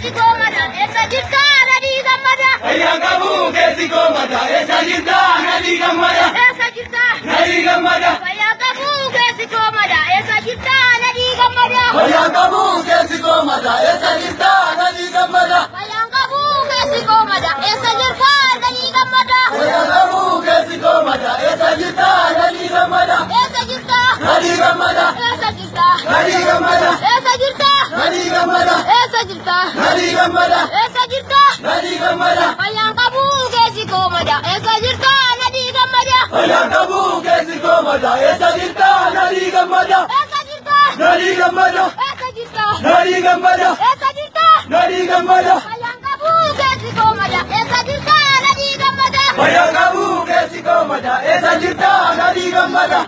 keessi koo mada. Eessa jirta Nadii Gammada? Fayyaa qabu keessi koo mada. Eessa jirta Nadii Gammada? Eessa jirta? Nadii Gammada. Fayyaa qabu keessi koo mada. Eessa jirta Nadii Gammada? Fayyaa qabu keessi koo mada. Eessa jirta Nadii Gammada? Fayyaan qabu keessi koo mada. Eessa jirta Nadii Gammada? Fayyaa qabu keessi koo mada. Eessa jirta Nadii Gammada? Eessa jirta? Nadii Gammada. Eessa jirta? Nadii Gammada. Eessa jirta? Nadii Gammada. Eessa jirta? Nadii Gammada. Eessa jirta? Nadii Gammada. Fayyaan qabu keessi koo mada. Eessa jirta Nadii Gammada? Fayyaa qabu keessi koo mada. Eessa jirta Nadii Gammada? Eessa jirta? Nadii Gammada. Eessa jirta? Nadii Gammada. Eessa jirta? Nadii Gammada. Fayyaan qabu keessi koo mada. Eessa jirta Nadii Gammada? Fayyaa qabu keessi koo mada. Eessa jirta Nadii Gammada?